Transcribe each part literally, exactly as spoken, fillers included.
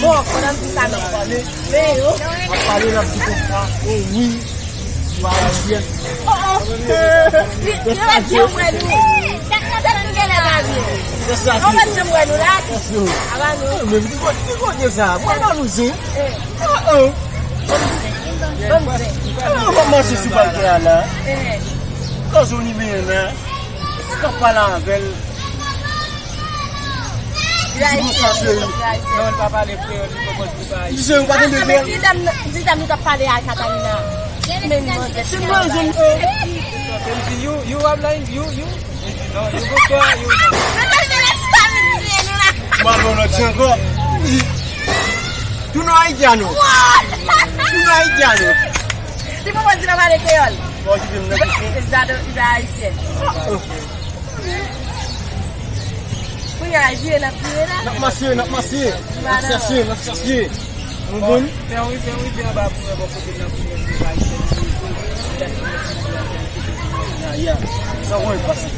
Bon, pandan m di sa, men, men yo. Ap pale, l ap di konsa, o wi, ou ayisyen. Oh, oh. Yo pa janm wè nou. Tèt nou genlè pa byen. Yo pa janm wè nou la. Aba nou. Men ki kote, ki kote sa? Mwen nan nou zen. Oh, oh. Ban m zen. Ban m zen. Ah, w ap mache sou bagay la. Koz ou li menm la. Ou ka pale avè l. Di konsa, cheri. Non, l pa pale kreyòl, li poko di pa. Di cheri, ou pa tande kreyòl. Di dam, di dam nou t ap pale a Catalina. Men manzè. Se manzè, oh. Li di, you, you are blind, you, you. Li di, non, you go there, you, non. Mwen pa vin lè sa vin touye nou la. Mwen pa vin lòt ankò. Li di, tú no haitiano. Tú no haitiano. Li poko di pa pale kreyòl. Bon, ki vin nan piscine. Li pa ayisyen. Kounye a, jwe n ap jwe la. N ap mache, n ap mache. N ap chache, n ap chache. Nou bon? Fè yon, fè yon rive anba pou mwen, bò kote m nan pou mwen, pou mwen, pou mwen. Ya, ya. Sa w konn pase?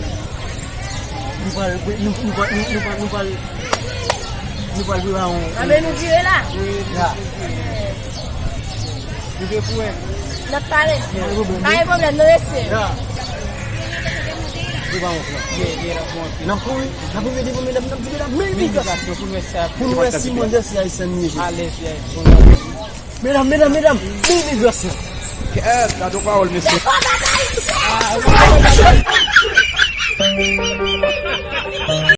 Nou pral, nou, nou pral, nou, nou pral, nou pral, nou pral prepare yon. Anben nou vire la. Ya. Nou te pou wè. N ap pale. Pa gen pwoblèm, nou rete. Ya. Prepare yon plan. Ye, ye, n ap monte. N ap kouri, n ap rive devan medam, n ap di medam, men imigrasyon. Pou nou wè si manzè se ayisyen li ye. Alèz, ye. Medam, medam, medam, men imigrasyon. Yes, gade yon pawòl, mesye.